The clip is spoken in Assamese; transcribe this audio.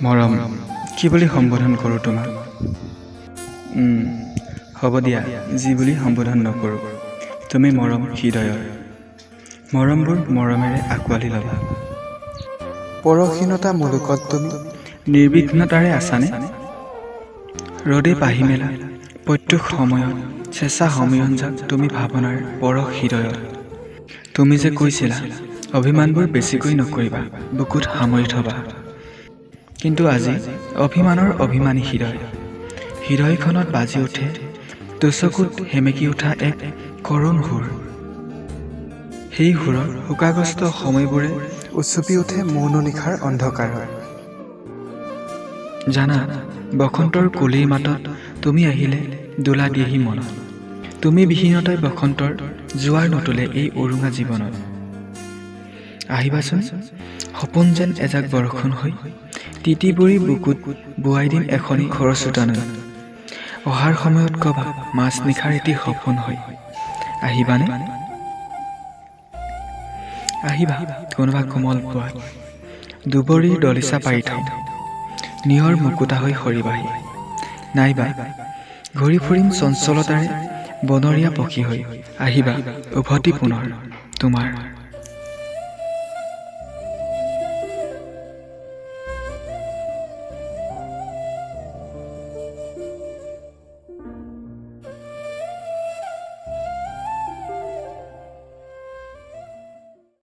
মৰম, কি বুলি সম্বোধন কৰোঁ তোমাক? হ'ব দিয়া, যি বুলি সম্বোধন নকৰোঁ, তুমি মৰম হৃদয়ৰ। মৰমবোৰ মৰমেৰে আঁকোৱালি ল'বা। পৰহীনতা মুলুকত তুমি নিৰ্বিঘ্নতাৰে আছানে? ৰ'দে পাহি মেলা প্ৰত্যুষ সময়ত চেঁচা সমীৰণজাক তুমি ভাৱনাৰ পৰশ হৃদয়ত। তুমি যে কৈছিলা, অভিমানবোৰ বেছিকৈ নকৰিবা, বুকুত সামৰি থবা। কিন্তু আজি অভিমানৰ অভিমানী হৃদয়, হৃদয়খনত বাজি উঠে দুচকুত সেমেকি উঠা এক কৰুণ সুৰ। সেই সুৰত শোকাগ্ৰস্ত সময়বোৰে উচুপি উঠে মৌন নিশাৰ অন্ধকাৰত। জানা, বসন্তৰ কুলিৰ মাতত তুমি আহিলে দোলা দিয়েহি মনত। তুমি বিহীনতাই বসন্তৰ জোৱাৰ নোতোলে এই উৰুঙা জীৱনত। আহিবাচোন, সপোন যেন এজাক বৰষুণ হৈ তিতি বুৰি বুকুত বোৱাই দিম এখনি খৰস্ৰোতা নৈ। অহাৰ সময়ত ক'বা, মাজ নিশাৰ এটি সপোন হৈ আহিবানে? আহিবা কোনোবা কোমল পুৱাত, দুবৰিৰ দলিচা পাৰি থ'ম, নিয়ৰ মুকুতা হৈ সৰিবাহি। নাইবা ঘূৰি ফুৰিম চঞ্চলতাৰে বনৰীয়া পক্ষী হৈ। আহিবা উভতি পুনৰ তোমাৰ।